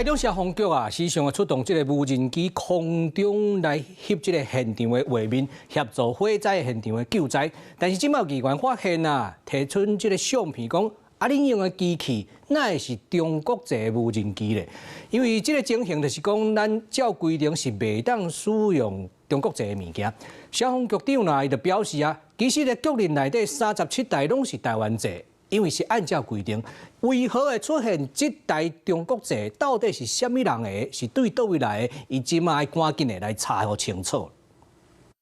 台中消防局啊，時常出動這个無人機空中來翕這个現場的畫面，協助火災現場的救災。但是這擺議員發現啊，提出這个相片講，啊，恁用的機器哪會是中國製的無人機咧？因為這个情形就是講，咱照規定是袂當使用中國製的物件。消防局長呢，伊就表示啊，其實咧局內內底37台攏是台灣製。因為是按照規定，為何會出現這台中國製？到底是啥物人的？是對佗位來的？伊這擺愛趕緊的來查予清楚。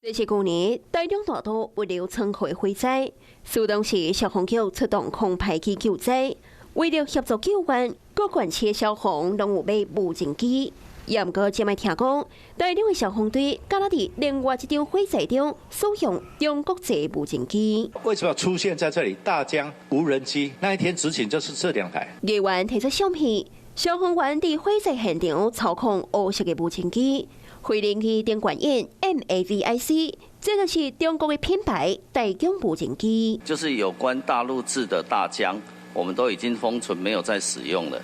這是舊年台中大都物流倉庫的火災，出動時消防局出動空拍機救災，為了協助救援，各縣市消防攏有買無人機。毋過這擺聽講，台中的消防隊敢若佇另外一場火災中使用中國製無人機。為什麼出現在這裡？大疆無人機那一天執勤就是這兩台。議員提出相片，消防員佇火災現場操控烏色的無人機，飛行機頂懸印 MAVIC，這個是中國的品牌大疆無人機。就是有關大陸製的大疆，我們都已經封存，沒有再使用了。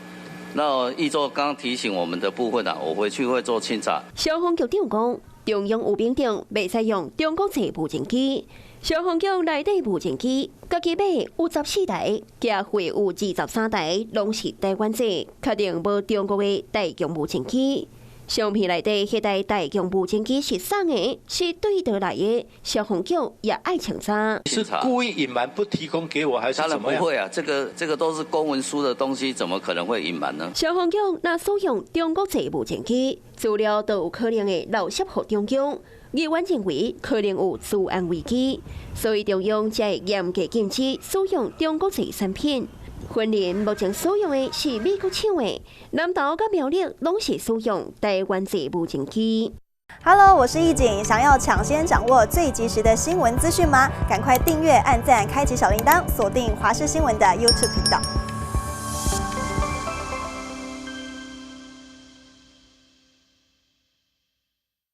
那議座剛剛提醒我們的部分啊，我回去會做清查。消防局長講，中央有明定袂使用中國製無人機。消防局內底無人機，家己買有14台，加貨有23台，攏是台灣製，確定無中國的大疆無人機。相片內底彼台大疆無人機是啥的？是對佗來的？消防局也愛清查。是故意隱瞞不提供給我，還是怎麼樣？當然不會啊，這個都是公文書的東西，怎麼可能會隱瞞呢？消防局若使用中國製無人機，資料都有可能會漏洩予中共。議員認為可能有資安危機，所以中央才會嚴格禁止使用中國製產品。雲林目前使用的是美國廠的，南投佮苗栗攏是使用台灣製無人機。 Hello，我是易景，想要搶先掌握最及時的新聞資訊嗎？趕快訂閱、按讚、開啟小鈴鐺，鎖定華視新聞的 YouTube 頻道。